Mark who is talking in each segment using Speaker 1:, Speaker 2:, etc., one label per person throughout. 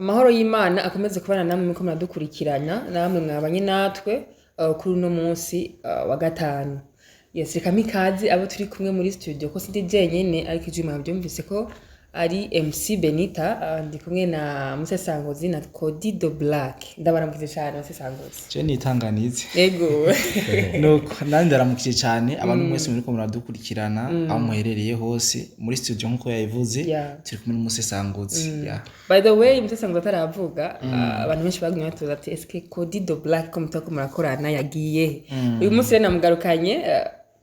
Speaker 1: Amahoro y'Imana akomeze kubana namwe muriko muradukurikirana, namwe mwabanye natwe kuri uno munsi wa gatanu. Yes, reka mikaze abo turi kumwe muri studio, ko sindi jenyene, ariko ijwi mwabyumvise ko ari MC Benita. Ndi kumwe na Musesangozi na Codido Black. Ndabaramukije cyane, Musesangozi.
Speaker 2: Je nitanganize.
Speaker 1: Yego.
Speaker 2: Nuko nanjye ndaramukije cyane abantu mwese muriko muradukurikirana aho muherereye hose muri studio. Nkuko yabivuze, turi kumwe n'umusesanguzi, yeah.
Speaker 1: By the way, Musesangozi ataravuga, abantu benshi bagumye batuza ati: "Eske Codido Black ko mutako murakorana yagiye he?" Uyu munsi rero namugarukanye,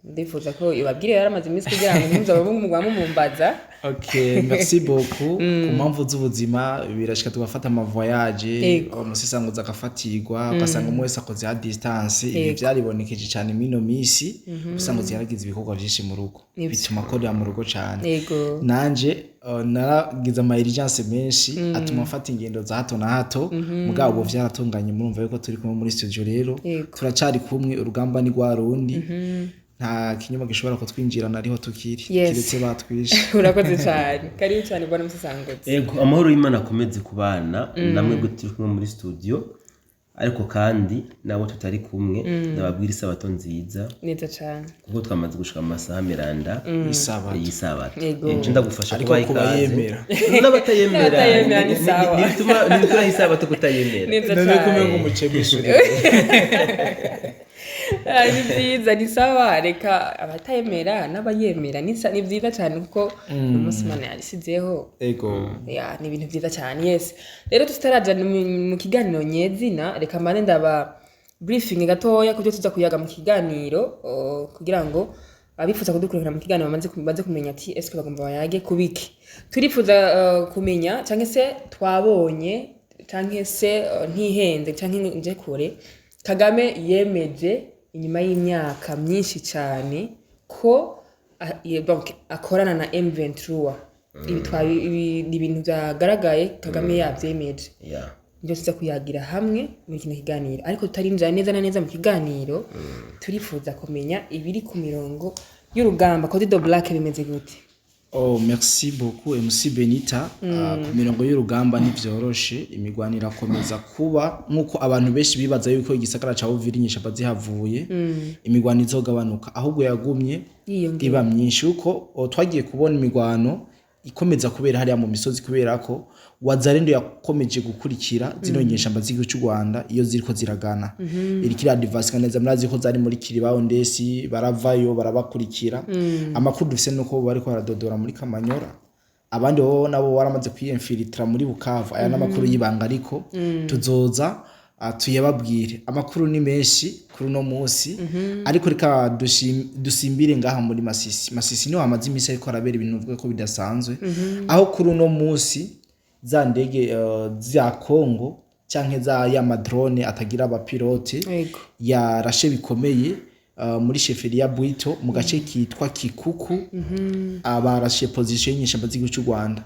Speaker 1: ndifuza ko ibabwire yaramaze iminsi kugira ngo ntimuzabe mugwa mumumbaza.
Speaker 2: Ok, merci beaucoup. Ku mpamvu z'ubuzima birashika tugafata ama voyage, umusesanguzi agafatirwa, ugasanga umwe wese akoze à distance. Ibi vyaribonekeje cyane mino misi. Umusesanguzi yaragize ibikorwa vyinshi mu rugo, bituma akorera mu rugo cyane. Nanje naragize ama urgence menshi atuma mfata ingendo za hato na hato. Mugabo ubu vyaratunganye, murumva yuko turi kumwe muri studio rero. Turacari kumwe, urugamba ni rwa rundi, nta kinyoma gishobora kutwinjirana, ariho tukiri, kiretse batwishe.
Speaker 1: Urakoze cyane, karibu cyane, bwana Musesangozi.
Speaker 3: Ego, amahoro y'Imana akomeze kubana namwe bwo turi kumwe muri studio, ariko kandi nabo tutari kumwe ndababwira isabato nziza.
Speaker 1: Neza cyane.
Speaker 3: Kuko twamaze gushika mu masaha miranda
Speaker 2: Isabato.
Speaker 3: y'isabato. Nje ndagufasha
Speaker 2: Ariko
Speaker 3: kubaha
Speaker 2: kuba
Speaker 3: ikaze.
Speaker 2: yemera.
Speaker 3: N'abatayemera.
Speaker 1: N'abatayemera ni sawa.
Speaker 3: Ntibituma isabato kutayemera.
Speaker 1: Neza
Speaker 2: None
Speaker 1: cyane.
Speaker 2: kumwe nk'umuce mw'ishuri.
Speaker 1: Ah, ni byiza, ni sawa. Reka abatayemera n'abayemera, ni byiza cyane kuko umunsi Imana yarisizeho. Ya, ni ibintu byiza cyane. Yes, rero tutaraja mu kiganiro nyezina, reka mbane ndaba briefing gatoya kubyo tuza kuyaga mu kiganiro, kugira ngo abifuza kudukurikira mu kiganiro baze kumenya ati eske bagomba bayage kubiki. Turifuza kumenya cyangwa se twabonye canke se ntihenze canke nje kure, Kagame yemeje inyuma y'imyaka myinshi cyane ko donc akorana na M23. Ibi ni ibintu byagaragaye, Kagame yabyemeje. Nibyo tuza kuyagira hamwe muri kino kiganiro, ariko tutarinjira neza na neza mu kiganiro, turifuza kumenya ibiri ku mirongo y'urugamba. Code Black, bimeze gute?
Speaker 2: Oh, merci beaucoup, MC Benita. Ku mirongo y'urugamba ntivyoroshe, imigwano irakomeza kuba. Nk'uko abantu benshi bibaza yuko igisagara ca Uvira inyeshamba zihavuye imigwano izogabanuka, ahubwo yagumye
Speaker 1: yiyongera,
Speaker 2: iba myinshi, kuko twagiye kubona imigwano ikomeza kubera hariya mu misozi, kubera ko Wazalendo yakomeje gukurikira zino nyeshamba z'igihugu cy'u Rwanda iyo ziriko ziragana, iriko iradivasika neza. Murazi ko zari muri Kiribaho ndesi, baravayo barabakurikira. Amakuru dufise nuko bariko baradodora muri Kamanyora, abandi bo nabo baramaze kwiyemfilitra muri Bukavu. Aya n'amakuru y'ibanga, ariko tuzoza tuyababwire. Amakuru ni menshi kuri uno munsi, ariko reka dusimbire ngaha muri Masisi. Masisi niho hamaze iminsi ariko harabera ibintu uvuga ko bidasanzwe, aho kuri uno munsi za ndege za Congo canke za ya ma drone atagira abapilote yarashe bikomeye muri chefferie ya Bwito mu gace kitwa Kikuku. Abarashe position y'inyeshamba z'igihugu cy'u Rwanda.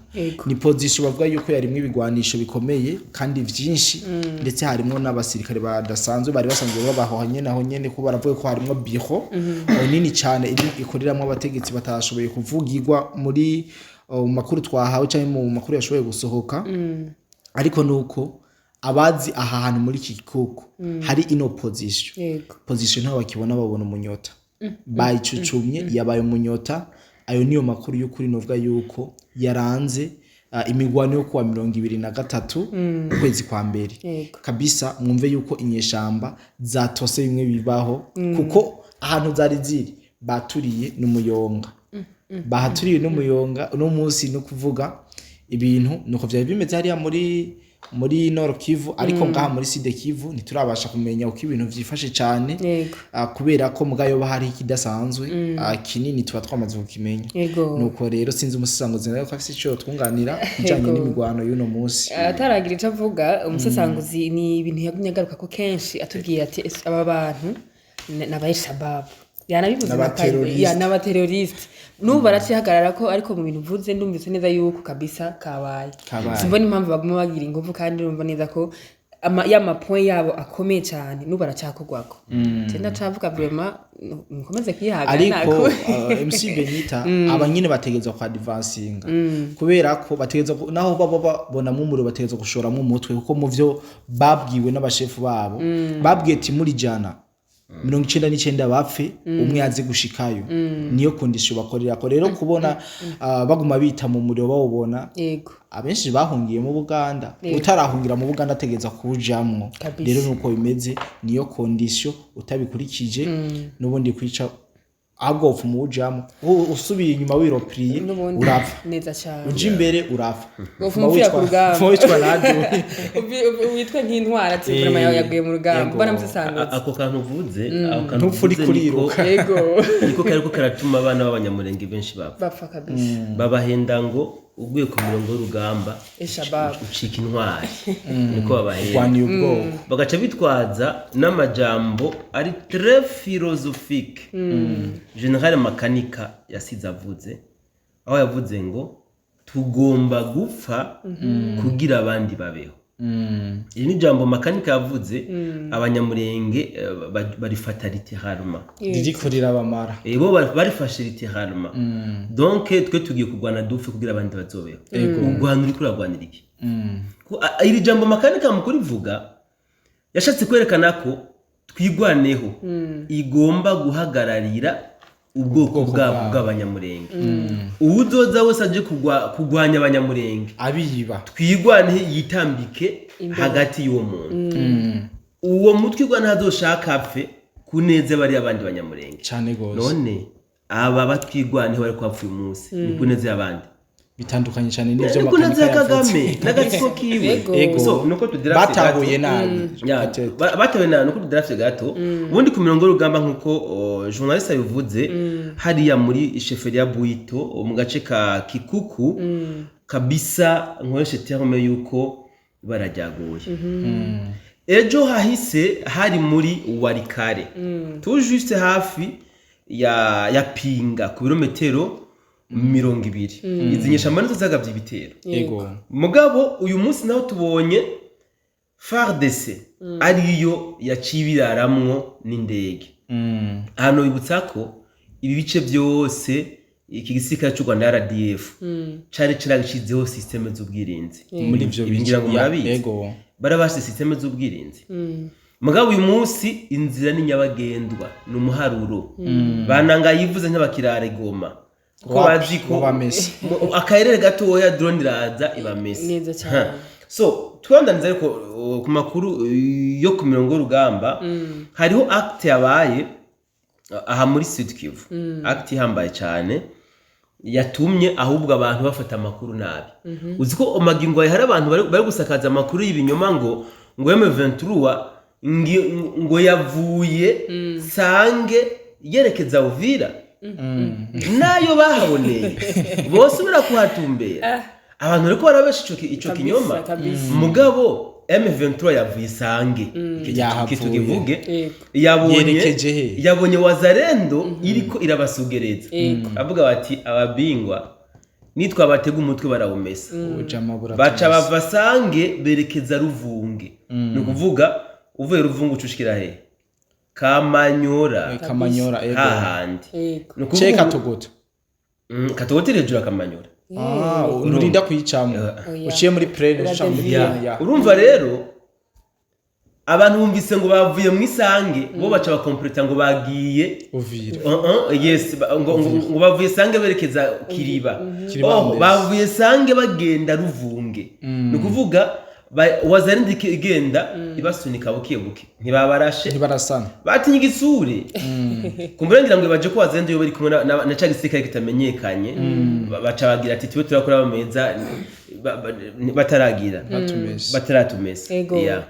Speaker 2: Ni position bavuga yuko yarimwo ibigwanisho bikomeye kandi vyinshi, ndetse harimwo n'abasirikare badasanzwe bari basanzwe babaho nyene aho nyene, ko baravuga ko harimwo biro nini cyane ikoreramwo abategetsi batashoboye kuvugirwa muri mu makuru twahawe cyangwa mu makuru yashoboye gusohoka. Ariko nuko abazi aha hantu muri Kikuku hari ino position, position ntaho bakibona, babona umunyota, bayicucumye, yabaye umunyota. Ayo niyo makuru y'ukuri novuga yuko yaranze imigwano yo kuwa 23 ukwezi kwa mbere. Kabisa mwumve yuko inyeshamba zatose bimwe bibaho, kuko ahantu zari ziri baturiye n'umuyonga, bahaturiye n'umuyonga. Uno munsi no kuvuga ibintu nuko vyari bimeze hariya muri Nord Kivu, ariko ngaha muri Sud Kivu ntiturabasha kumenya uko ibintu vyifashe cane. Kubera ko mugayo hari ikidasanzwe kinini tuba twamaze kukimenya. Nuko rero sinzi umusisanguzi nawe ko afise ico twunganira bijanye n'imigwano y'uno munsi.
Speaker 1: Ataragira ico avuga umusesanguzi, ni ibintu yagumye agaruka ko kenshi, atubwira ati: "Ese aba bantu ni aba Shabab?" Yanabivuze.
Speaker 2: N'abateroriste.
Speaker 1: Ya, n'abateroriste. N'ubu baracihagarara ko, ariko mu bintu uvuze ndumvise neza yuko kabisa kabaye.
Speaker 2: Kabaye.
Speaker 1: Simbona impamvu baguma bagira inguvu kandi urumva neza ko Ya mapoint yabo akomeye cyane n'ubu aracakogwako. Je ndacavuga vraiment mukomeze kwihangana.
Speaker 2: Ariko MC Benita, aba nyine bategerezwa kwa advancinga, kubera ko bategerezwa naho baba babonamo umuriro, bategerezwa gushoramo umutwe, kuko mu vyo babwiwe n'abashefu babo, babwiye ati muri 199 bapfe, umwe azi gushikayo. Niyo condition bakorera ko. Rero kubona baguma bita mu muriro bawubona, abenshi bahungiye mu Buganda, utarahungira mu Buganda ategereza kuwujamwo. Rero nuko bimeze, niyo condition, utabikurikije n'ubundi kwica, ahubwo upfa umuwujamwo. Usubiye inyuma wiropriye,
Speaker 1: n'ubundi
Speaker 2: urapfa.
Speaker 1: Neza cyane.
Speaker 2: Uja imbere urapfa.
Speaker 1: Wopfa umupfira ku rugamba.
Speaker 2: Upfa wicwa nabyo.
Speaker 1: Witwe nk'intwara ati vraiment yawe yaguye mu rugamba. Mbona musesangutse.
Speaker 3: Ako kantu uvuze, ako kantu
Speaker 2: Ntupfa uriko
Speaker 3: uvuze niko
Speaker 2: uriruka.
Speaker 3: Niko kariko karatuma abana b'Abanyamurenge benshi bapfa.
Speaker 1: Bapfa kabisa.
Speaker 3: Babahenda ngo uguye ku murongo w'urugamba
Speaker 1: Eshabab.
Speaker 3: ucika intwari, niko babahenda.
Speaker 2: Rwaniye ubwoko.
Speaker 3: Bagaca bitwaza n'amajambo ari très philosophique General Makanika yasize avuze, aho yavuze ngo tugomba gupfa kugira abandi babeho. Iri ni jambo Makanika yavuze, Abanyamurenge barifata littéralement.
Speaker 2: Ririko rirabamara.
Speaker 3: Bo barifashe littéralement. Donc twe tugiye kurwana dupfe kugira abandi bazobeho. Urwana uriko urarwanira iki? Iri jambo Makanika mu kurivuga yashatse kwerekana ko Twigwaneho igomba guhagararira ubwoko
Speaker 2: Ubwoko
Speaker 3: bwabo
Speaker 2: bwabo.
Speaker 3: bw'Abanyamurenge. Uwuzoza wese aje kugwanya Abanyamurenge,
Speaker 2: abiba,
Speaker 3: Twigwaneho yitambike hagati y'uwo muntu, uwo mutwe igwa ntazoshaka apfe ku neza bariya abandi Banyamurenge.
Speaker 2: Cane gose.
Speaker 3: None aba batwigwaneho bari kwapfa uyu munsi ni ku neza y'abandi?
Speaker 2: Bitandukanye cyane n'ivyo
Speaker 3: Ni ku neza ya
Speaker 2: Makanika yavuze.
Speaker 3: Kagame n'agatsiko kiwe. So nuko tudirafye
Speaker 2: Batahuye
Speaker 3: gato.
Speaker 2: nabi.
Speaker 3: Ya, batahuye nabi, nuko tudirafye gato. Ubundi ku mirongo y'urugamba, nk'uko journaliste abivuze, hariya muri chefferie ya Bwito, mu gace ka Kikuku kabisa, nkoreshe terme yuko barajyaguye. Ejo hahise hari muri Walikale, tout juste hafi ya Pinga, ku birometero 20. Izi nyeshamba nizo zagabye ibitero. Mugabo uyu munsi naho tubonye FARDC ariyo yaciye ibiraramwo n'indege. Ahantu bibutsa ko ibi bice byose iki gisirikare cy'u Rwanda RDF cari caragishizeho système z'ubwirinzi.
Speaker 2: Muri ivyo
Speaker 3: Ibi
Speaker 2: bice.
Speaker 3: ngira ngo murabizi. Barabashe système z'ubwirinzi. Mugabo uyu munsi inzira ni nyabagendwa, ni umuharuro. Bananga yivuze nk'abakirare Goma kuko
Speaker 2: Wapi,
Speaker 3: bazi ko
Speaker 2: wabamese.
Speaker 3: Akarere gatoya drone iraza ibamese.
Speaker 1: Neza cyane.
Speaker 3: Ha. So twandaniza ariko ku makuru yo ku mirongo y'urugamba, hariho acte yabaye aha muri Sud Kivu, acte ihambaye cyane yatumye ahubwo abantu bafata amakuru nabi. Uzi ko magingo aya hari abantu bari gusakaza amakuru y'ibinyoma ngo M23 ngo yavuye Sange yerekeza Uvira, nayo bahaboneye bose kuhatumbera. Abantu bariko barabesha ico kinyoma. Mugabo M23 yavuye Sange.
Speaker 2: Yahavuye.
Speaker 3: Tukivuge, yabonye
Speaker 2: Yerekeje he?
Speaker 3: Yabonye Wazalendo iriko irabasugereza, avuga bati ababingwa nitwa batega umutwe barawumesa.
Speaker 2: Ubujama buratumese.
Speaker 3: Baca bava Sange berekeza Ruvunge. Ni ukuvuga uvuye Ruvunge ucushikira he? Kamanyora.
Speaker 2: Kamanyora, ego.
Speaker 3: Hahandi. Ni ukuvuga
Speaker 2: Ce Katogota.
Speaker 3: Katogota iri hejuru ya Kamanyora.
Speaker 2: Ah, nturinda kuyicamo.
Speaker 1: Oya.
Speaker 2: Uciye muri plaine, uca muri
Speaker 1: Uradevia.
Speaker 2: plaine ya.
Speaker 3: Urumva rero abantu bumvise ngo bavuye mu Isange, bo baca bakompleta ngo bagiye
Speaker 2: Uvira.
Speaker 3: Yes, ngo bavuye Sange berekeza Kiriba.
Speaker 2: Kiriba.
Speaker 3: Oh,
Speaker 2: mbese.
Speaker 3: bavuye Sange bagenda Ruvunge. Ni ukuvuga Wazalendo igenda ibasunika buke buke, ntibabarashe.
Speaker 2: Ntibarasana.
Speaker 3: Batinye igisure kumbura, ngira ngo baje ko Wazalendo iyo bari kumwe na ca gisirikare kitamenyekanye, baca bagira ati tube turakora bameza bataragira
Speaker 2: Batumese.
Speaker 3: bataratumesa.
Speaker 1: Ego.
Speaker 3: Yeah.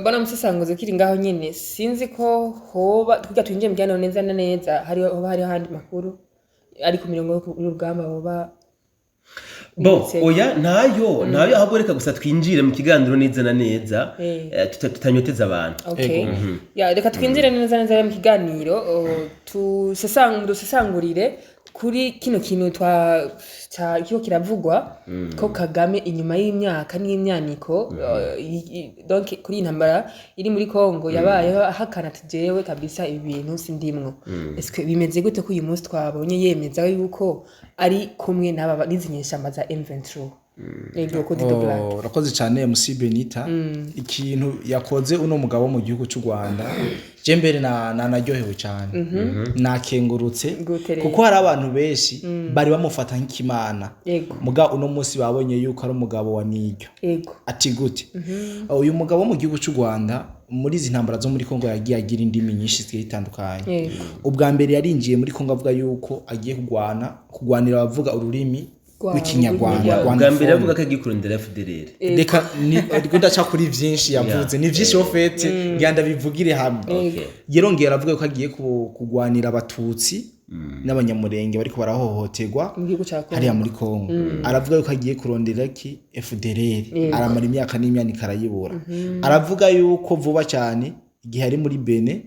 Speaker 1: Bana musasanguze kiri ngaho nyene, sinzi ko hoba kugira twinjiye mu kiganiro neza na neza, hari hoba hariho ahandi makuru ari ku mirongo y'urugamba hoba
Speaker 3: Bo,
Speaker 1: bibutse?
Speaker 3: oya, ntayo, ntayo. Ahubwo reka gusa twinjire mu kiganiro neza na neza, tutanyoteza abantu.
Speaker 1: Okay. Ya, reka twinjire neza neza mu kiganiro, dusesangurire. Kuri kino kintu twa kiko kiravugwa ko Kagame inyuma y'imyaka n'imyaniko, donc kuri iyi ntambara iri muri Congo, yabayeho ahakana ati: "Jewe kabisa ibi bintu sindimwo." Est-ce que bimeze gute ko uyu munsi twabonye yemeza yuko ari kumwe n'aba n'izi nyeshamba za M23? Yego, ko Dido Black.
Speaker 2: Oh, urakoze cyane, MC Benita. Ikintu yakoze uno mugabo mu gihugu cy'u Rwanda, je mbere na naryohewe cyane, nakengurutse.
Speaker 1: Gute rero?
Speaker 2: Kuko hari abantu benshi bari bamufata nk'ikimana, muga uno munsi babonye yuko ari umugabo wa niryo. Ati gute? Uyu mugabo wo mu gihugu cy'u Rwanda, muri izi ntambara zo muri Kongo, yagiye agira indimi nyinshi zigiye zitandukanye. Ubwa mbere yarinjiye muri Kongo avuga yuko agiye kugwana, kugwanira abavuga ururimi rw'Ikinyarwanda.
Speaker 3: Ubwa mbere avuga ko agiye kurondera FDLR.
Speaker 2: Reka ndiko ndaca kuri vyinshi yavuze, ni vyinshi au fait, ngira ndabivugire hamwe. Yarongera aravuga ko agiye kugwanira Abatutsi n'Abanyamurenge bariko barahohoterwa
Speaker 1: mu gihugu ca Kongo.
Speaker 2: Hariya muri Kongo. Aravuga yuko agiye kurondera ki FDLR, aramara imyaka n'imyaka arayibura. Aravuga yuko vuba cyane, igihe ari muri Bene,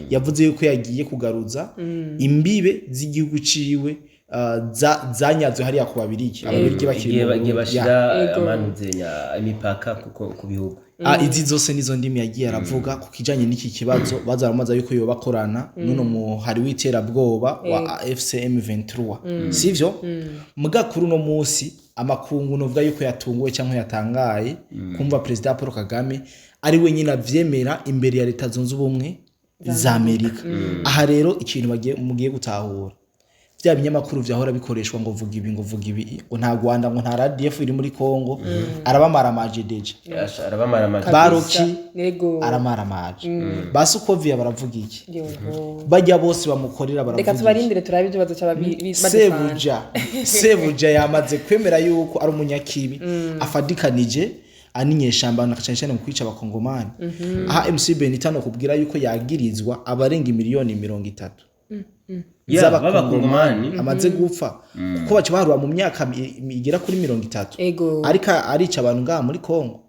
Speaker 2: yavuze yuko yagiye kugaruza imbibe z'igihugu ciwe, zanyazwe hariya ku Babirigi, Ababirigi bakiri
Speaker 3: igihe
Speaker 2: mu
Speaker 3: igihe
Speaker 2: Burundi.
Speaker 3: Bashira amanuzenya imipaka kuko ku bihugu.
Speaker 2: Izi zose nizo ndimi yagiye aravuga ku kijanye n'iki kibazo. Baza baramaza yuko yoba akorana n'uno muhari w'iterabwoba wa AFC M23, sivyo? Muga kuri uno munsi amakungu novuga yuko yatunguwe cyangwa yatangaye kumva Perezida Paul Kagame ari we nyine avyemera imbere ya Leta Zunze Ubumwe za Amerika. Aha rero ikintu mugiye gutahura, bya binyamakuru vyahora bikoreshwa ngo vuga ibi, ngo vuga ibi, ngo nta Rwanda, ngo nta RDF iri muri Kongo, arabamaramaje déjà.
Speaker 3: Arabamara amajwi.
Speaker 2: Baroki aramaramaje, basukoviya baravuga iki?
Speaker 1: Yoho.
Speaker 2: Bajya bose bamukorera
Speaker 1: Reka
Speaker 2: baravuga iki?
Speaker 1: tubarindire turabe ibyo bazoca badefanda.
Speaker 2: Sebuja yamaze kwemera yuko ari umunyakibi, afadikanije aninyeshamba na cyane cyane mu kwica Abakongomani. Aha MC Benita no kubwira yuko yagirizwa abarenga miliyoni 30
Speaker 3: Ya,
Speaker 2: z'Abakongomani
Speaker 3: b'Abakongomani.
Speaker 2: amaze gupfa, kuko baca baharura mu myaka igera kuri 30. Ariko arica abantu ngaha muri Kongo,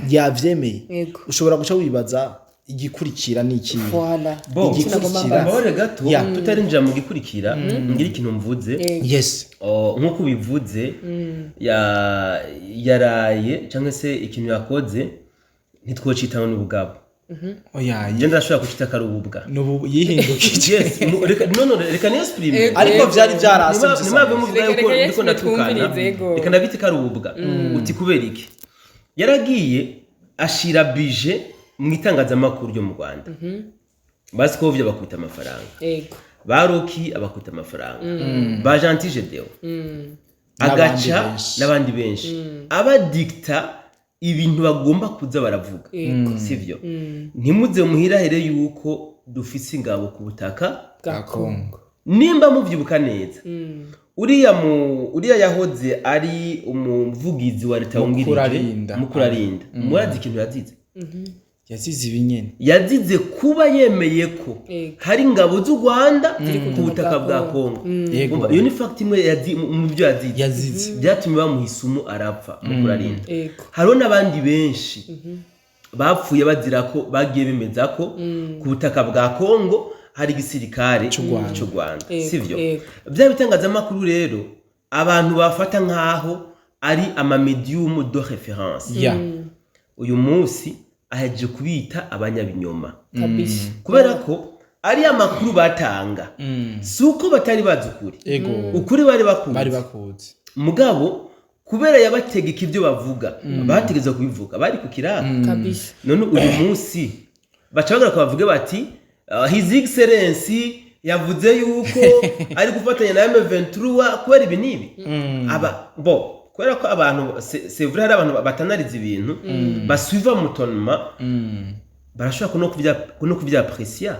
Speaker 2: yavyemeye. Ushobora guca wibaza igikurikira ni ikihe.
Speaker 1: Voilà.
Speaker 3: Bo,
Speaker 2: Igikurikira.
Speaker 3: mbabare gato, tutarinjira mu gikurikira, ngira ikintu mvuze.
Speaker 2: Yes.
Speaker 3: Oh, nk'uko ubivuze, yaraye cyangwa se ikintu yakoze ntitwocitana n'ubugabo.
Speaker 2: Oya.
Speaker 3: Je ndashobora kucita ko ari ububwa.
Speaker 2: Nubu yihindukije.
Speaker 3: Yes, reka no, no, reka niyo exprime.
Speaker 2: Ariko vyari vyarase.
Speaker 3: Nimwave muvuga
Speaker 1: Reka-
Speaker 3: yuko
Speaker 1: reka
Speaker 3: ndiko ndatukana.
Speaker 1: twumvirize, yego.
Speaker 3: Reka ndabite ko ari ububwa. Uti kubera iki? Yaragiye ashira budget mu itangazamakuru ryo mu Rwanda, Basikovye bakubita amafaranga, baroki abakubita amafaranga, ba Gentile Deo
Speaker 2: N'abandi
Speaker 3: agaca
Speaker 2: benshi.
Speaker 3: N'abandi benshi abadikta ibintu bagomba kuza baravuga, sivyo? Ntimuze muhirahere yuko dufise ingabo ku butaka
Speaker 1: bwa
Speaker 2: Kongo.
Speaker 3: Nimba muvyibuka neza, uriya yahoze ari umuvugizi wa leta wungirije.
Speaker 2: Mukurarinda.
Speaker 3: Mukurarinda, murazi ikintu yazize?
Speaker 2: Yazize ibinyene.
Speaker 3: Yazize kuba yemeye ko hari ingabo z'u Rwanda ku butaka bwa Kongo. Umva, iyo ni fact imwe mu byo yazize.
Speaker 2: Yazize.
Speaker 3: Byatumye bamuha isumu arapfa, Mukurarinda. Hariho n'abandi benshi bapfuye bazira ko bagiye bemeza ko ku butaka bwa Kongo hari igisirikare
Speaker 2: C'u Rwanda.
Speaker 3: cy'u Rwanda, sivyo?
Speaker 1: Yego.
Speaker 3: Bya bitangazamakuru rero abantu bafata nk'aho ari ama médium de référence, uyu munsi ahejeje kubita abanyabinyoma, kubera ko ari amakuru batanga, si uko batari bazi ukuri. Ukuri bari bakuzi.
Speaker 2: Bari bakuzi.
Speaker 3: Mugabo kubera yabategeka ibyo bavuga, bategeza kubivuga bari ku kiraka. None uyu munsi baca bagaruka bavuge bati His Excellency yavuze yuko ari gufatanya na M23 kubera ibi n'ibi. Aba bo kubera ko abantu c'est vrai, hari abantu batanariza ibintu, basuiva mutonoma, barashobora no kubyapresia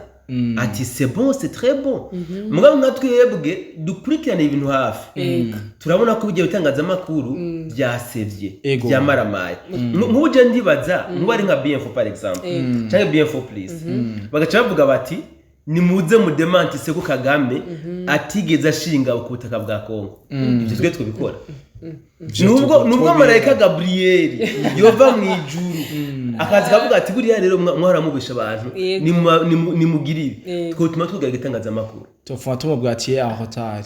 Speaker 3: ati: "C'est bon, c'est très bon." Mugabo nka twebwe dukurikirana ibintu hafi, turabona ko bijya bitangazamakuru byasevye, byamaramaye. Nk'ubu je ndibaza nk'ubu ari nka BNFO par exemple, cyangwa BNFO Plus, bagaca bavuga bati Nimuze mudemantise ko Kagame atigeze ashinga ku butaka bwa Kongo. Ibyo twe twabikora nubwo marayika Gabriel yova mu ijuru akaza akavuga ati: "Buriya rero mwaramubesha abantu." Nimugirire twotuma twugaga itangazamakuru.
Speaker 2: Tufuma tumubwira ati: "Ye, aho tari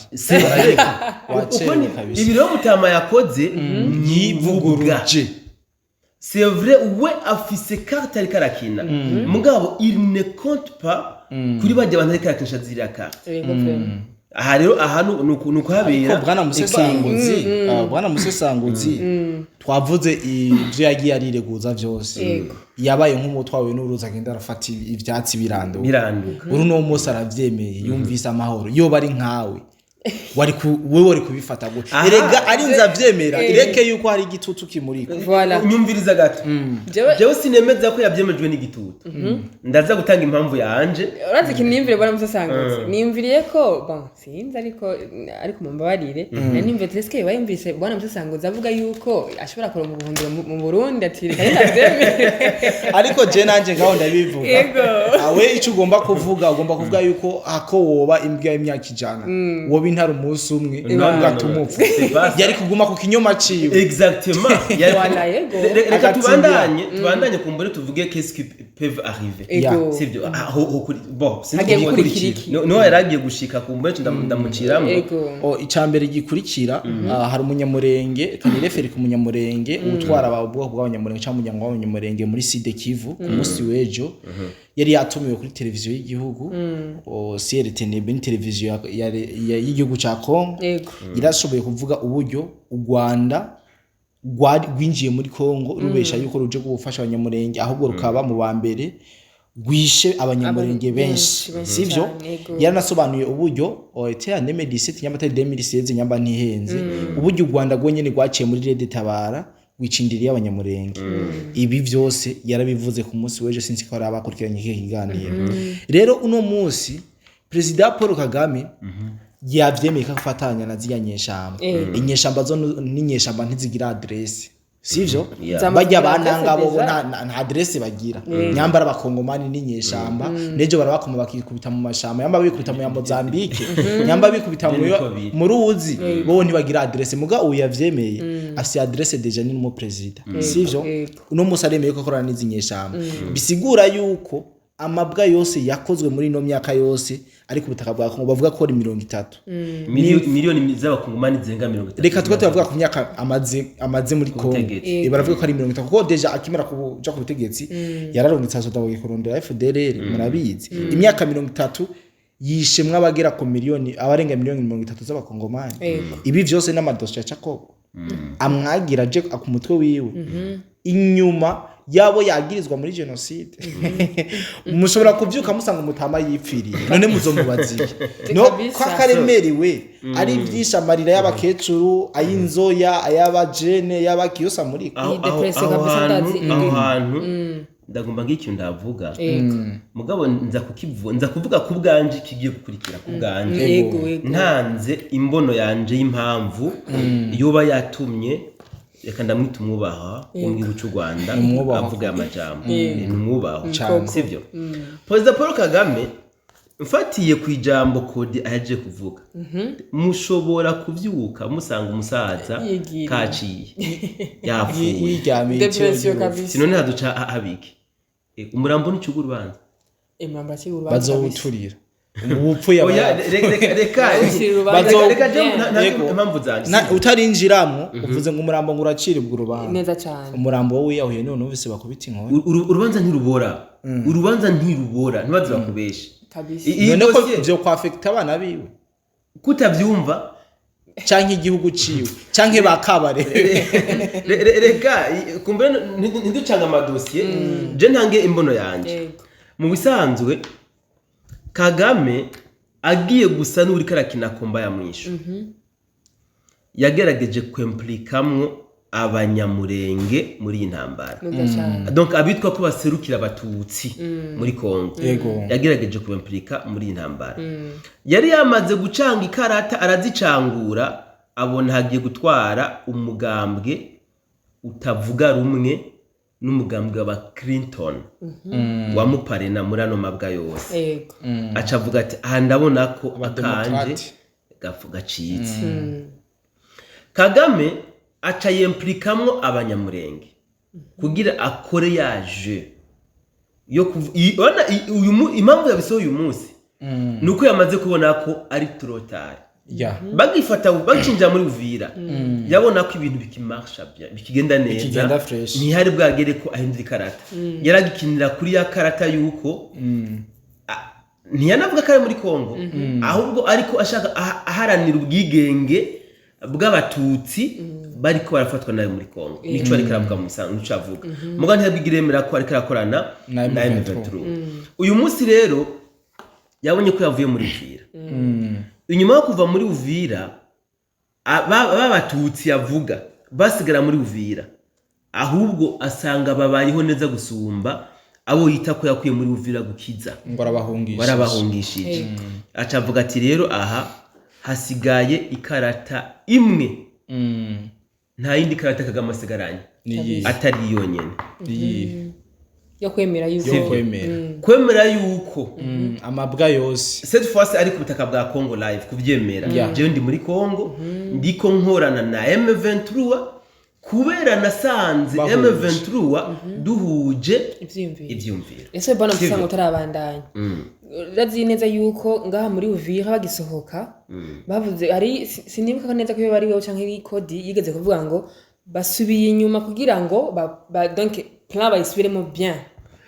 Speaker 3: Uko
Speaker 2: wacerewe kabisa."
Speaker 3: Ibi rero Mutama yakoze,
Speaker 2: yivuguruje.
Speaker 3: C'est vrai, we afise carte ariko arakina, mugabo il ne compte pas kuri bajya abantu ariko arakinisha ziriya carte.
Speaker 1: Yego pe.
Speaker 3: Aha rero, aha ni ukuhabera.
Speaker 2: Ariko bwana Musesanguzi, twavuze ivyo yagiye arireguza vyose. Yabaye nk'umutwawe n'uruzi, agenda arafata ivyatsi biranduka.
Speaker 3: Biranduka.
Speaker 2: Uru no munsi aravyemeye, yumvise amahoro. Yoba ari nkawe, wari ku wewe wari kubifata gute? Erega arinze avyemera, ireke yuko hari igitutu kimuriko.
Speaker 1: Voilà.
Speaker 3: Nyumviriza gato.
Speaker 1: Jewe
Speaker 3: Jewe sinemeza ko yabyemejwe n'igitutu, ndaza gutanga impamvu yanje.
Speaker 1: Urazi ikintu niyumvire, bwana Musasanguzi? Niyumviriye ko, bon, sinzi, ariko mumbabarire, nari niyumviriye ati: "Eske bayumvise bwana Musasanguzi avuga yuko ashobora kuronka ubuhungiro mu Burundi?" Ati: "Reka ndavyemere."
Speaker 2: Ariko je nanje ngaho ndabivuga. Awe icyo ugomba kuvuga yuko ako woba imbwa y'imyaka 100, woba intare umunsi umwe,
Speaker 3: No, no,
Speaker 2: ugatuma
Speaker 3: no.
Speaker 2: upfa.
Speaker 3: C'est pas ça.
Speaker 2: Yari kuguma ku kinyoma ciwe.
Speaker 3: Exactement.
Speaker 1: Voilà, yego.
Speaker 3: Reka
Speaker 2: Agatsindira.
Speaker 3: tubandanye kumbure tuvuge qu'est-ce qui peut arriver. Sivyo? Aho kuri, bon, sinzi.
Speaker 1: Hagiye
Speaker 3: Uko
Speaker 1: gukurikira iki?
Speaker 3: No yaragiye gushika kumbure ndamuciramwo.
Speaker 2: O, icambere gikurikira, hari umunyamurenge kanireferi ku munyamurenge utwara aba ubwoko bw'abanyamurenge cyangwa umuryango w'abanyamurenge muri Sud Kivu. Ku munsi w'ejo yari yatumiwe kuri televiziyo y'igihugu, o, CRTNB, ni televiziyo y'igihugu ca Congo. Yarashoboye kuvuga uburyo u Rwanda rwinjiye muri Congo rubesha yuko ruje gufasha abanyamurenge, ahubwo rukaba mu ba mbere rwishe abanyamurenge benshi.
Speaker 1: Benshi
Speaker 2: Sivyo?
Speaker 1: cyane, yego.
Speaker 2: Yaranasobanuye uburyo était en 2017, nyamba atari 2016, nyamba ntihenze, uburyo u Rwanda rwonyene rwaciye muri RED Tabara rwicindiriye abanyamurenge. Ibi vyose yarabivuze ku munsi w'ejo. Sinzi ko hari abakurikiranye iki kiganiro. Rero uno munsi Perezida Paul Kagame yavyemeye ko afatanya na ziriya nyeshamba. Inyeshamba zo n'inyeshamba ntizigira adresse, sivyo?
Speaker 3: Yeah.
Speaker 2: Bajya
Speaker 1: Zamaze
Speaker 2: bananga
Speaker 1: adresse
Speaker 2: bo
Speaker 1: déjà.
Speaker 2: nta adresse bagira. Nyambara abakongomani n'inyeshamba, nejo barabakoma bakikubita mu mashamba, nyamba bikubita mu ya Mozambique, nyamba bikubita mu
Speaker 3: Niko biri.
Speaker 2: mu ruzi, bo ntibagira adresse. Muga ubu yavyemeye, afise adresse déjà, ni mu president, sivyo?
Speaker 1: Yego.
Speaker 2: Uno munsi aremeye ko akorana n'izi nyeshamba, bisigura yuko amabwa yose yakozwe muri ino myaka yose ari ku butaka bwa Kongo, bavuga ko ari 30.
Speaker 3: Miliyoni z'abakongomani zirenga 30.
Speaker 2: Reka twe tubavuga ku myaka amaze muri Kongo.
Speaker 3: Butegetsi.
Speaker 2: Baravuga ko ari 30, kuko déjà akimara kuja ku butegetsi yararungitse asoda kurondera FDLR, murabizi. Imyaka 30 yishemwe abagera ku miliyoni, abarenga miliyoni 30 z'abakongomani. Ibi vyose n'amadosiye ya Jacob amwagira aje ku mutwe wiwe inyuma yabo yagirizwa muri genocide. Mushobora kuvyuka musanga umutama yipfiriye, none muzomubaza iki? No
Speaker 1: Kabisa.
Speaker 2: ko akaremerewe ari byinshi, amarira y'abakecuru, ay'inzoya, ay'abajene, y'abakiyosa muri
Speaker 3: Aho
Speaker 1: Iyi
Speaker 3: aho
Speaker 1: depression
Speaker 3: aho
Speaker 1: kabisa
Speaker 3: hantu
Speaker 1: ndazi.
Speaker 3: Aho hantu ndagomba ng'ikintu ndavuga. Mugabo nza kuvuga ku bwanje ikigiye gukurikira ku bwanje.
Speaker 1: Yego yego
Speaker 3: Ntanze imbono yanje y'impamvu yoba yatumye, reka ndamwita umwubaha wo mu gihugu cy'u Rwanda,
Speaker 2: Umwubaha.
Speaker 3: avuga aya majambo. Ni umwubaha.
Speaker 2: Cane.
Speaker 3: Sivyo? Perezida Paul Kagame, mfatiye ku ijambo kodi ahejeje kuvuga, mushobora kuvyuka musanga umusaza
Speaker 1: Yigira.
Speaker 3: kaciye yapfuye.
Speaker 2: Yiryamiye.
Speaker 1: Depression kabisa.
Speaker 3: Sinone haduca habiki umurambo n'icuga urubanza.
Speaker 1: Imuramba akiri urubanza kabisa.
Speaker 2: Bazowuturira ubupfu.
Speaker 3: Oya,
Speaker 2: Yaba
Speaker 3: reka
Speaker 1: Ucira urubanza.
Speaker 3: reka je impamvu zanje.
Speaker 2: Utarinjiramwo uvuze ngo umurambo ngo uraciribwa urubanza.
Speaker 1: Neza cyane.
Speaker 2: Umurambo wowe wiyahuye none numvise bakubita inkoni.
Speaker 3: Urubanza ntirubora, urubanza ntirubora, ntibaze bakubeshe.
Speaker 1: Kabisa.
Speaker 3: Iyi
Speaker 2: None ko
Speaker 3: dosiye-
Speaker 2: vyo kwafekita abana biwe
Speaker 3: kutabyumva
Speaker 2: canke igihugu ciwe canke bakabare.
Speaker 3: Reka kumbure ntiducange amadosiye, je ntange imbono yanje. Mu bisanzwe Kagame agiye gusa n'uriko arakina komba ya mwisho, yagerageje kwemplikamwo abanyamurenge muri iyi ntambara.
Speaker 1: Neza cyane.
Speaker 3: Donc abitwa ko baserukira abatutsi muri Kongo, yagerageje kubimplika muri iyi ntambara. Yari yamaze gucanga ikarata, arazicangura, abona hagiye gutwara umugambwe utavuga rumwe. N'umugambwe wa Clinton wamuparena muri ano mabwa yose. Aca avuga ati: "Aha ndabona ko akanje
Speaker 2: Abademokrate.
Speaker 3: Gacitse." Kagame aca yempurikamwo Abanyamurenge kugira akore yaje yo urabona impamvu yabisohoye uyu munsi ni uko yamaze kubona ko ari trop tard. Bagifata, bacinjira muri Uvira, yabona ko ibintu bikimarsha bien, bikigenda neza,
Speaker 2: Bikigenda fresh.
Speaker 3: Ntihari bwagere ko ahindura ikarata. Yaragikinira kuri ya karata yuko ntiyanavuga ko ari muri Kongo, ahubwo ariko ashaka aharanira ubwigenge bw'Abatutsi bariko barafatwa nayo muri Kongo. Nico ariko aravuga mu misango, nico avuga muga ntiyabwigira yemera ko ariko arakorana
Speaker 2: na
Speaker 3: na
Speaker 2: M23.
Speaker 3: M23. Uyu munsi rero yabonye ko yavuye muri Uvira. Inyuma yo kuva muri Uvira, b'Abatutsi yavuga basigara muri Uvira, ahubwo asanga babayeho neza gusumba abo yita ko yakuye muri Uvira gukiza.
Speaker 2: Ngo arabahungisha.
Speaker 3: Barabahungishije. Aca avuga ati: "Rero aha hasigaye ikarata imwe." Nta yindi karata Kagame asigaranye
Speaker 2: Niyihe?
Speaker 3: atari yonyene.
Speaker 2: Niyihe?
Speaker 1: Yo kwemera yuko
Speaker 2: Yo kwemera.
Speaker 3: Kwemera yuko
Speaker 2: Amabwa yose
Speaker 3: cette fois ari ku butaka bwa Congo live, kuvyemera. Jewe ndi muri Congo, ndiko nkorana na M23 kubera nasanze
Speaker 2: Bahuje.
Speaker 3: M23 duhuje
Speaker 1: ivyiyumviro.
Speaker 3: Ivyumviro.
Speaker 1: Ese bwana
Speaker 3: Sivyo.
Speaker 1: usanga utarabandanya, urazi neza yuko ngaha muri Uvira bagisohoka bavuze hari sinibuka neza ko iyo bari wewe canke ari Kodi yigeze kuvuga ngo basubiye inyuma kugira ngo donc plan bayisubiremo bien.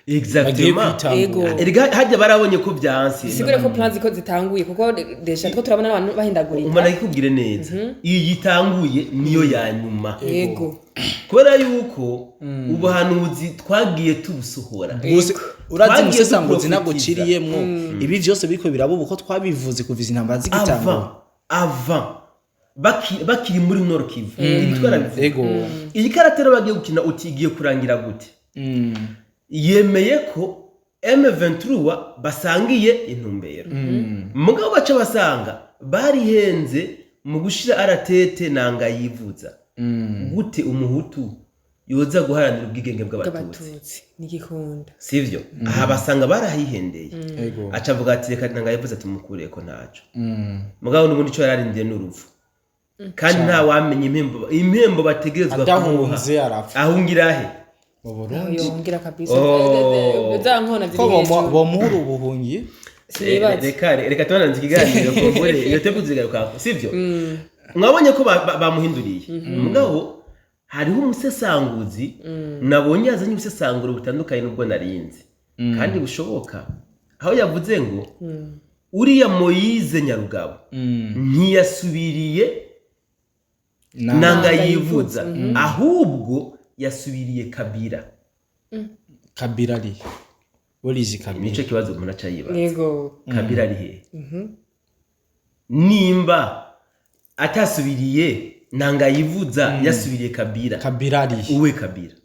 Speaker 2: Bagiye
Speaker 3: Exactement.
Speaker 2: kwitangura.
Speaker 1: Ego.
Speaker 3: Erega hajya barabonye ko byanse.
Speaker 1: Bisigure ko plan ziko zitanguye, kuko déjà two turabona abantu bahindagurika.
Speaker 3: Umuntu akikubwire neza, iyi yitanguye niyo ya nyuma. Kubera yuko ubuhanuzi twagiye tubusohora.
Speaker 2: Gusa urazi,
Speaker 3: Twagiye
Speaker 2: umusesanguzi ntabwo
Speaker 3: duprofitiza.
Speaker 2: uciriyemwo, ibi vyose biriko biraba ubu ko twabivuze kuva izi ntambara zigitangura.
Speaker 3: Avant bakiri muri Nord Kivu, ibi twarabivuze. Iyi karata rero bagiye gukina, uti igiye kurangira gute? Yemeye ko M23 basangiye intumbero, mugabo baca basanga barihenze mu gushira aratete nanga yivuza gute Umuhutu yoza guharanira ubwigenge bw'Abatutsi.
Speaker 1: Bw'Abatutsi nigikunda.
Speaker 3: Sivyo? Aha basanga barahihendeye. Aca avuga ati: "Reka nanga yivuze ati mukureko ntaco." Mugabo n'ubundi ico yararindiye n'urupfu, kandi nta wamenya impembo bategerezwa kumuha.
Speaker 2: Adahunze arapfa.
Speaker 3: Ahungira he?
Speaker 2: Mu
Speaker 1: Aho
Speaker 2: Burundi.
Speaker 1: yongera kabisa.
Speaker 3: Oh.
Speaker 1: Za nkona
Speaker 2: Ko
Speaker 1: ziri hejuru.
Speaker 2: Bomuhura ubuhungi.
Speaker 1: Sinibaza.
Speaker 3: Reka tubananze ikiganiro kumbure iyo tebe kuzigarukako, sivyo? Mwabonye ko bamuhinduriye, mugabo hariho umusesanguzi nabonye yazanye ubusesanguro butandukanye n'ubwo narinzi kandi bushoboka, aho yavuze ngo uriya Moyize Nyarugabo ntiyasubiriye nanga yivuza, ahubwo yasubiriye Kabira.
Speaker 2: Kabira ari warizi Kabira?
Speaker 3: Nico kibazo umuntu aca yibaza. Kabira ari hehe nimba atasubiriye nanga yivuza, yasubiriye Kabira?
Speaker 2: Kabira ari
Speaker 3: Uwe Kabira.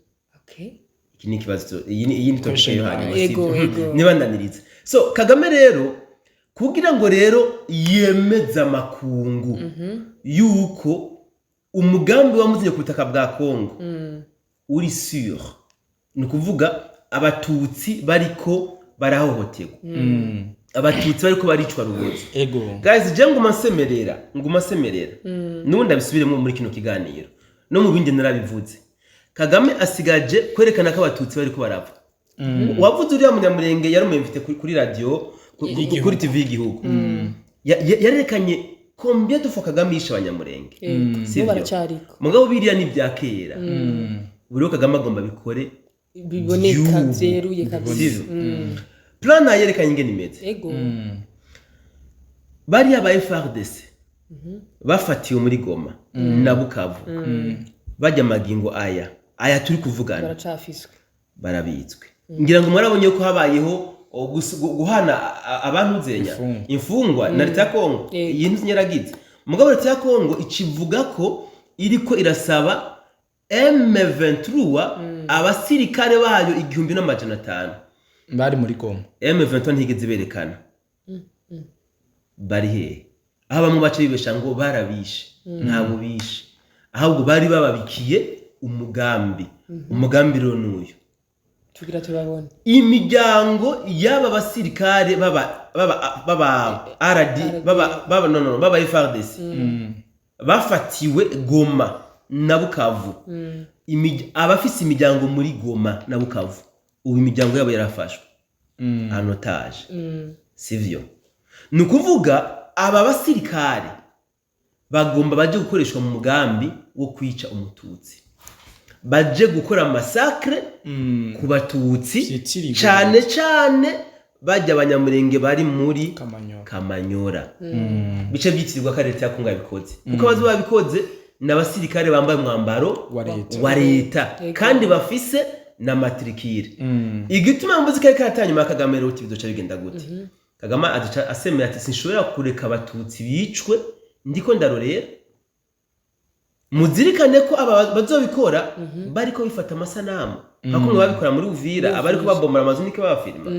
Speaker 3: Iki ni ikibazo, iyi ni topic
Speaker 2: Question
Speaker 3: yo hanyuma.
Speaker 1: Yego,
Speaker 3: Sivyo?
Speaker 1: yego.
Speaker 3: Nibandanirize. So Kagame rero, kugira ngo rero yemeze amakungu yuko umugambi wamuzanye ku butaka bwa Kongo uri sûr, ni ukuvuga Abatutsi bariko barahohoterwa, Abatutsi bariko baricwa rubozo. Guys, je nguma nsemerera n'ubundi abisubiremo muri kino kiganiro no mu bindi narabivuze: Kagame asigaje kwerekana ko Abatutsi bariko barapfa. Wavuze uriya Munyamurenge yari umuyemvite kuri radio, kuri TV y'igihugu. Yarerekanye combien de fois Kagame yishe Abanyamurenge. Sivyo?
Speaker 1: Bo baracariko.
Speaker 3: Mugabo biriya ni ibya kera. Buriho Kagame agomba bikore
Speaker 1: biboneka
Speaker 3: vy'ubu.
Speaker 1: Vyeruye kabisa.
Speaker 3: Sivyo? Plan yerekanye ingene imeze. Bariya ba FARDC bafatiwe muri Goma na Bukavu, bajya magingo aya turi kuvugana
Speaker 1: baracafiswe.
Speaker 3: Barabitswe. Ngira ngo mwarabonye ko habayeho guhana abantu zenya
Speaker 2: Imfungwa.
Speaker 3: Imfungwa na leta ya Kongo. Iyi nzu nyaragize, mugabo leta ya Kongo ikivuga ko iriko irasaba M23 abasirikare bayo 1500
Speaker 2: bari muri Goma.
Speaker 3: M23 ntigeze berekana bari hehe, aho bamwe baca bibesha ngo barabishe. Ntabwo bishe, ahubwo bari bababikiye umugambi. Umugambi rero n'uyu.
Speaker 1: Tugira tubabone.
Speaker 3: Imiryango y'aba basirikare baba RD, baba no no baba FARDC bafatiwe Goma na Bukavu. Abafise imiryango muri Goma na Bukavu, ubu imiryango yabo yarafashwe en otage, sivyo? Ni ukuvuga aba basirikare bagomba baje gukoreshwa mu mugambi wo kwica umututsi, baje gukora massacre ku batutsi,
Speaker 2: Vyitirirwa
Speaker 3: cane cane bajya abanyamurenge bari muri
Speaker 2: Kamanyora.
Speaker 3: Kamanyora. Bice byitirirwa ko ari leta ya Kongo yabikoze, kuko abazi babikoze ni abasirikare bambaye umwambaro
Speaker 2: wa leta.
Speaker 3: Wa leta. Kandi bafise na matricule. Igituma mvuze ko ari karata nyuma ya Kagame rero, uti bizoca bigenda gute? Kagame aduca asemera ati: "Sinshobora kureka abatutsi bicwe ndiko ndarorera." Muzirikane ko aba bazobikora bariko bifata amasanamu nka kumwe babikora muri Uvira, abariko babomora amazu niko babafilma.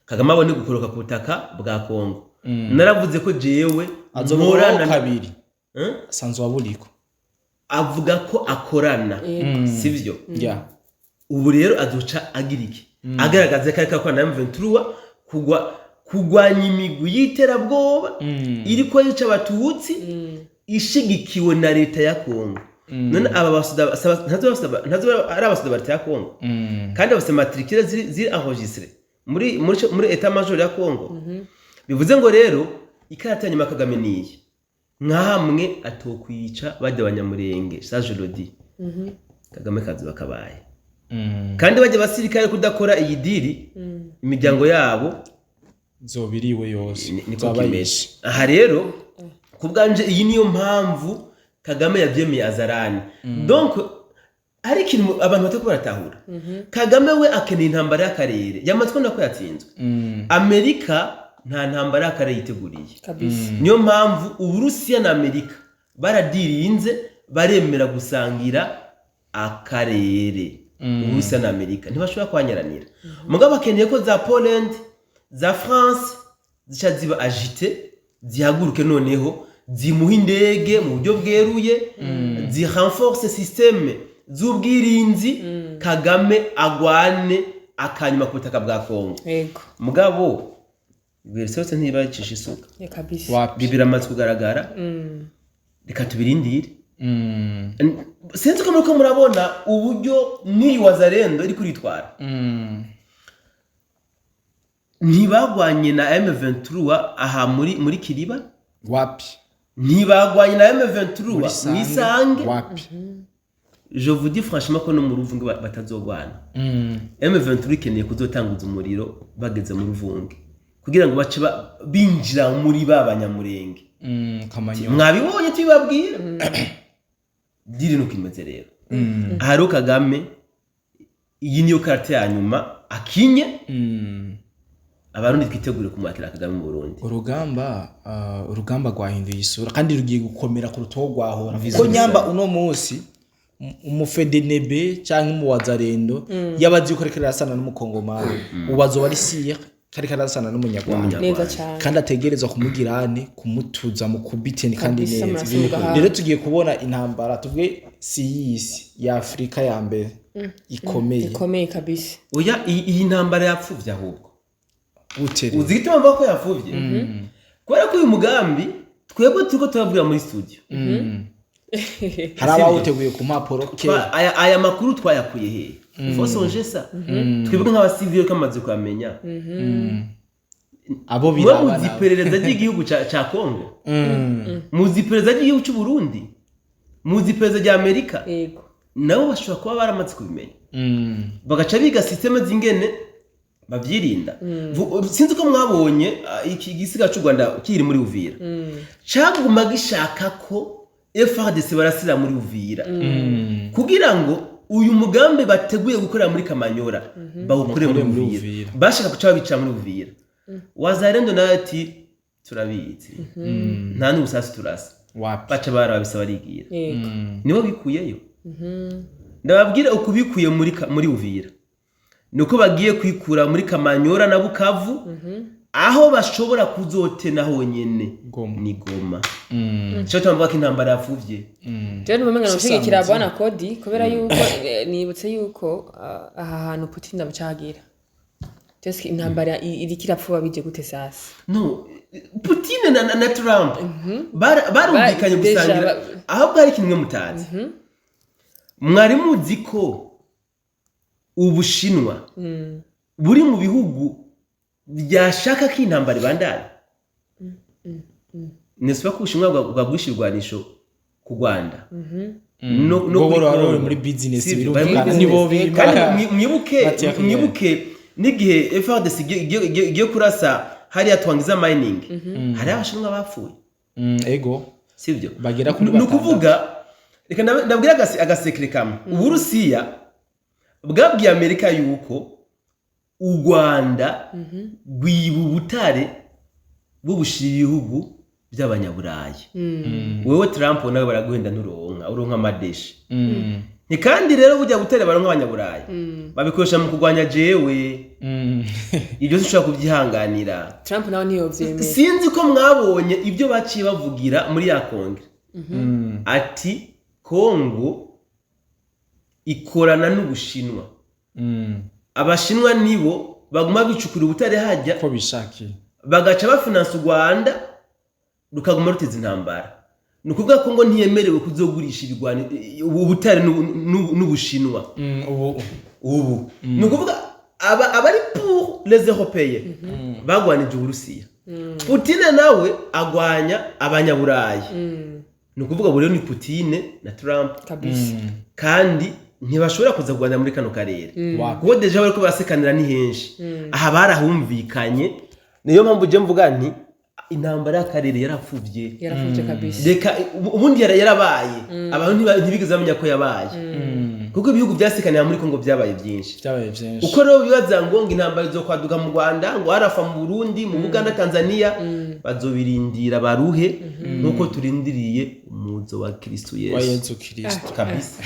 Speaker 3: Kagame abone gukoroka ku butaka bwa Kongo. Naravuze ko jewe
Speaker 2: azoboraho
Speaker 3: nkorana
Speaker 2: kabiri.
Speaker 3: Eh?
Speaker 2: Sanzwe aburiko.
Speaker 3: Avuga ko akorana, sivyo?
Speaker 2: Ya.
Speaker 3: Ubu rero azoca agira iki? Agaragaza ko ariko akorana na M23 kugwanya imigwi y'iterabwoba iriko yica abatutsi, ishigikiwe na leta ya Kongo. None aba basoda ntazo ari abasoda ba leta ya Kongo, kandi bafise matricule ziri enregistré muri état major ya Kongo. Bivuze ngo rero ikarata nyuma ya Kagame niyi: nkahamwe atokwica bajya abanyamurenge, ça je le dis, Kagame kazi bakabaye. Kandi bajya abasirikare kudakora iyi deal, imiryango yabo
Speaker 2: zobiriwe yose.
Speaker 3: Niko
Speaker 2: Zaba
Speaker 3: kimeze.
Speaker 2: yishe.
Speaker 3: Aha rero ku bwanje, iyi niyo mpamvu Kagame yabyemeye azarani. Donc hari ikintu abantu batari baratahura: Kagame we akeneye intambara y'akarere, yamaze kubona ko yatsinzwe. Amerika nta ntambara y'akarere yiteguriye. Niyo mpamvu Uburusiya na Amerika baradirinze, baremera gusangira akarere. Uburusiya na Amerika ntibashobora kwanyaranira, mugabo bakeneye ko za Poland, za France zica ziba agitées, zihaguruke noneho zimuha indege mu buryo bweruye, zirenforce système z'ubwirinzi, Kagame agwane akanyuma ku butaka bwa Kongo. Mugabo ibuye yose ntibacisha isuka.
Speaker 1: Ya, kabisa.
Speaker 2: Wapi.
Speaker 3: Ibi biramaze kugaragara. Reka tubirindire. Sinzi ko muriko murabona uburyo n'iyi wazarendo iri kuritwara. Ntibagwanye na M23 aha muri Kiriba.
Speaker 2: Wapi.
Speaker 3: Ntibagwanye na M23
Speaker 2: Muri
Speaker 3: Mwisange.
Speaker 2: Wapi.
Speaker 3: Je vous dis franchement ko no mu Ruvunge batazogwana. M23 ikeneye kuzotanguza umuriro bageze mu Ruvunge kugira ngo bace binjira muri ba banyamurenge.
Speaker 2: Kamanyola.
Speaker 3: Mwabibonye, tubibabwira deal nuko imeze rero. Aha rero Kagame iyi niyo carte ya nyuma akinye. Abarundi twitegure kumwakira Kagame mu Burundi.
Speaker 2: Urugamba rwahinduye isura kandi rugiye gukomera kuruta uwo rwahora, kuko
Speaker 3: Vizuri.
Speaker 2: nyamba uno munsi umufedenebe cyangwa umuwazarendo yaba azi yuko ariko arasana n'umukongomani, ubu azoba ari sire ko ariko arasana n'umunyarwanda.
Speaker 1: Neza cyane.
Speaker 2: Kandi ategerezwa kumugirane kumutuza mu kubiteni kandi
Speaker 1: Kabisa,
Speaker 2: neza.
Speaker 1: murasubiza hamwe.
Speaker 2: Rero tugiye kubona intambara, tuvuge si y'isi ya Afurika ya mbere ikomeye.
Speaker 1: Ikomeye kabisa.
Speaker 3: Oya, iyi ntambara yapfuvye ahubwo.
Speaker 2: Butere?
Speaker 3: Uzi igituma mvuga ko yapfuvye? Kubera ko uyu mugambi twebwe turiko turabwira muri studio,
Speaker 2: Hari abawuteguye ku mpapuro kera.
Speaker 3: Aya makuru twayakuye hehe? Il faut songer ça. Twebwe nk'abasivile kamaze kuyamenya,
Speaker 2: Abo
Speaker 3: mwe
Speaker 2: biraba
Speaker 3: muzi
Speaker 2: nabo.
Speaker 3: iperereza ry'igihugu ca Kongo, muzi iperereza ry'igihugu c'u Burundi, muzi iperereza rya Amerika. Nabo bashobora kuba baramaze kubimenya, bagaca biga système z'ingene bavyirinda. Sinzi ko mwabonye iki gisiga c'u Rwanda kiri muri Uvira caguma gishaka ko FARDC barasira muri Uvira kugira ngo uyu mugambi bateguye gukorera muri Kamanyora bawukore muri
Speaker 2: Bawukore muri
Speaker 3: Uvira.
Speaker 2: Uvira.
Speaker 3: Bashaka guca babica muri Uvira. Wazarendo nawe ati: "Turabizi, nta n'ubusasu turasa."
Speaker 2: Wapi.
Speaker 3: Baca barabisa barigira. Nibo bikuyeyo. Ndababwira uko bikuye muri Uvira nuko bagiye kwikura muri Kamanyora na Bukavu, aho bashobora kuzotena honyene
Speaker 2: Goma.
Speaker 3: ni Goma. Cyo tuvuga ko intambara yapfuvye.
Speaker 1: Jewe numva umenga noshigikira
Speaker 2: Sisanze.
Speaker 1: bwana Kodi, kubera yuko nibutse yuko aha hantu Putin abucagira. Just intambara iriko irapfuba bije gute sasa?
Speaker 3: No, Putin na Trump barumvikanye
Speaker 1: Déjà
Speaker 3: gusangira. Ahubwo hari ikintu mwe mutazi. Mwari muzi ko Ubushinwa buri mu bihugu byashaka ko intambara ibandanya? Nesiba ko Ubushinwa bwagurisha ibigwanisho ku Rwanda no
Speaker 2: Bo
Speaker 3: kuri
Speaker 2: bari
Speaker 3: Congo.
Speaker 2: muri business,
Speaker 3: Sivyo, bari muri
Speaker 2: birumvikana,
Speaker 3: business.
Speaker 2: nibo bima
Speaker 3: Kandi mwibuke
Speaker 2: Matériel.
Speaker 3: mwibuke n'igihe FARDC igiye kurasa hariya Twangiza mining, hariho Abashinwa bapfuye.
Speaker 2: Ego.
Speaker 3: Sibyo?
Speaker 2: Bagera kuri
Speaker 3: Ni ukuvuga, reka ndabwire agasekere kamwe. Uburusiya bwabwiye Amerika yuko u Rwanda rwiba ubutare bubushira ibihugu by'Abanyaburayi. Wewe Trump nawe baraguhenda, nturonka, uronka amadeshi. Ni kandi rero bujya butare baronka Abanyaburayi babikoresha mu kurwanya jewe. Ibyo sinshobora kubyihanganira.
Speaker 1: Trump nawe ntiyovyemera.
Speaker 3: Sinzi ko mwabonye ibyo baciye bavugira muri ya kongere, ati Kongo ikorana n'Ubushinwa. Abashinwa nibo baguma bicukura ubutare hajya
Speaker 2: Ko bishakiye.
Speaker 3: bagaca bafinansa u Rwanda, rukaguma ruteza intambara. Ni ukuvuga ko ngo ntiyemerewe kuzogurisha ubutare n'Ubushinwa.
Speaker 2: Ubu
Speaker 3: Ubu ni ukuvuga abari pour les Européens bagwanije Uburusiya, Putine nawe agwanya Abanyaburayi. Ni ukuvuga ubu rero ni Putine na Trump.
Speaker 1: Kabisa.
Speaker 3: Kandi ntibashobora kuza kurwanya muri kano karere,
Speaker 2: Wapi.
Speaker 3: kuko déjà bariko barasekanira ni henshi aha barahumvikanye. Niyo mpamvu je mvuga nti intambara y'akarere yarapfuvye.
Speaker 1: Yarapfuvye kabisa.
Speaker 3: Reka, ubundi yarabaye, abantu ntibigeze bamenya ko yabaye, kuko ibihugu byasekanira muri Kongo byabaye byinshi.
Speaker 2: Byabaye byinshi.
Speaker 3: Uko rero bibaza ngo intambara izokwaduka mu Rwanda, ngo harafa mu Burundi, mu Buganda, Tanzania, bazobirindira baruhe, nk'uko turindiriye umuzo wa Kristo
Speaker 2: Wa
Speaker 3: Yesu.
Speaker 2: Yesu Kristo.
Speaker 3: Kabisa.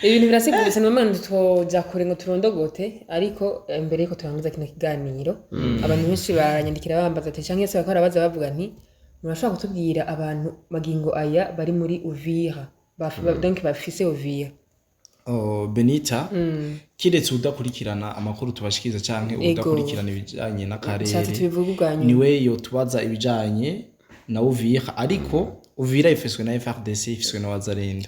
Speaker 1: Ibintu birasiguritse, ni ngombwa tutoja kure ngo turondogote. Ariko mbere yuko turangiza kino kiganiro, abantu benshi baranyandikira bambaza ati, canke se bakora baza bavuga nti: "Murashobora kutubwira abantu magingo aya bari muri Uvira, donc bafise Uvira?"
Speaker 2: Oh, Benita, kiretse udakurikirana amakuru tubashikiriza canke udakurikirana ibijanye n'akarere,
Speaker 1: Nshatse tubivuge ubwa nyuma.
Speaker 2: niwe yotubaza ibijanye na Uvira. Ariko Uvira ifiswe na FARDC, ifiswe na Wazalendo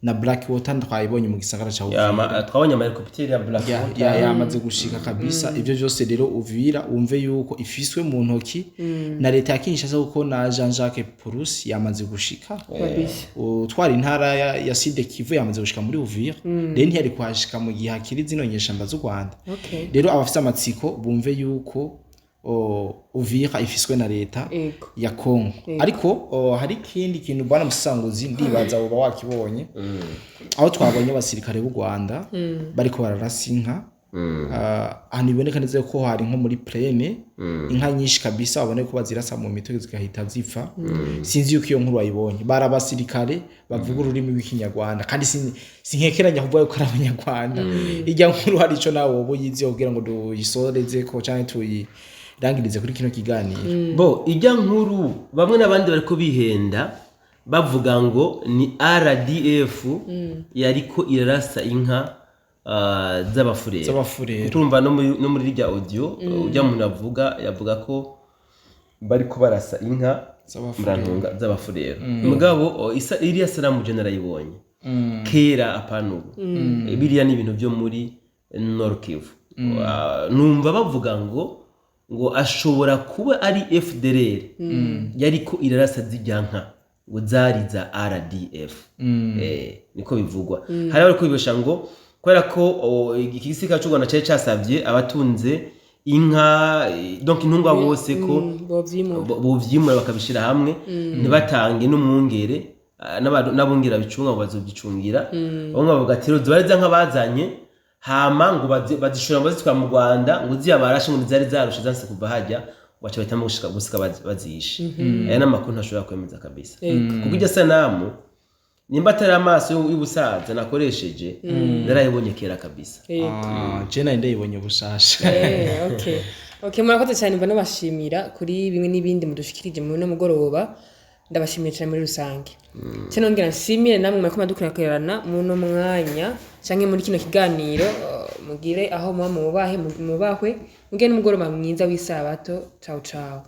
Speaker 2: na Black Water twayibonye mu gisagara ca Uvira.
Speaker 3: Twabonye ama hélicoptère ya Black Water.
Speaker 2: Yamaze gushika kabisa. Ivyo vyose rero, Uvira wumve yuko ifiswe mu ntoki na leta ya Kinshasa, kuko na Jean-Jacques Purusi yamaze gushika, utwara intara ya Sud Kivu, yamaze gushika muri Uvira. Rero ntiyari kuhashika mu gihe hakiri zino nyeshamba z'u Rwanda. Rero abafise amatsiko bumve yuko Uvira ifiswe na leta ya Congo. Ariko hari ikindi kintu, bwana Musanguzi, ndibaza uba wakibonye, aho twabonye abasirikare b'u Rwanda bariko bararasa inka. Ahantu biboneka neza ko hari nko muri plaine, inka nyinshi kabisa, babone ko bazirasa mu mitwe zigahita zipfa. Sinzi yuko iyo nkuru wayibonye. Bari abasirikare bavuga ururimi rw'Ikinyarwanda, kandi sinkekeranya kuvuga yuko ari Abanyarwanda. Ijya nkuru hari ico nawe woba uyizi kugira ngo duyisoreze ko canke tuyirangirize kuri kino kiganiro?
Speaker 3: Bo ijya nkuru, bamwe n'abandi bariko bihenda bavuga ngo ni RDF yariko irarasa inka z'Abafurero.
Speaker 2: Z'Abafurero.
Speaker 3: Turumva no muri rya audio ujya muntu avuga, yavuga ko bariko barasa inka
Speaker 2: Z'Abafurero.
Speaker 3: murantunga z'Abafurero. Mugabo iriya sanamu je narayibonye kera, apana ubu. Biriya ni ibintu byo muri Nord Kivu. Numva bavuga ngo ashobora kuba ari FDLR yariko irarasa zijya nka ngo zari za RDF. Niko bivugwa. Hari abariko bibesha ngo kubera ko igisirikare cy'u Rwanda cyari casavye abatunze inka, donc intungwa bose ko
Speaker 1: Bovyimura.
Speaker 3: Bovyimura bakabishira hamwe, ntibatange n'umwungere, n'abungere babicunga ngo bazobyicungira. Bamwe bavuga ati rero zibari za nka bazanye, hama ngo bazishora ngo bazitwara mu Rwanda, ngo ziya barashe, ngo zari zarushe zanse kuva hajya, baca bahitamo gushika gusika bazishe. Aya ni amakuru ntashobora kwemeza kabisa, kuko iryo sanamu nimba atari amaso y'ubusaza nakoresheje, narayibonye kera kabisa.
Speaker 2: Ah, je nari ndayibonye bushasha.
Speaker 1: Okay, murakoze cyane. Mba nabashimira kuri bimwe n'ibindi mudushikirije muri uno mugoroba. Ndabashimiye cyane muri rusange. Cyo nongera nshimire namwe mwariko muradukurikirana muno mwanya canke muri kino kiganiro. Mugire aho muba, mubahwe, mugire n'umugoroba mwiza w'isabato. Ciao ciao.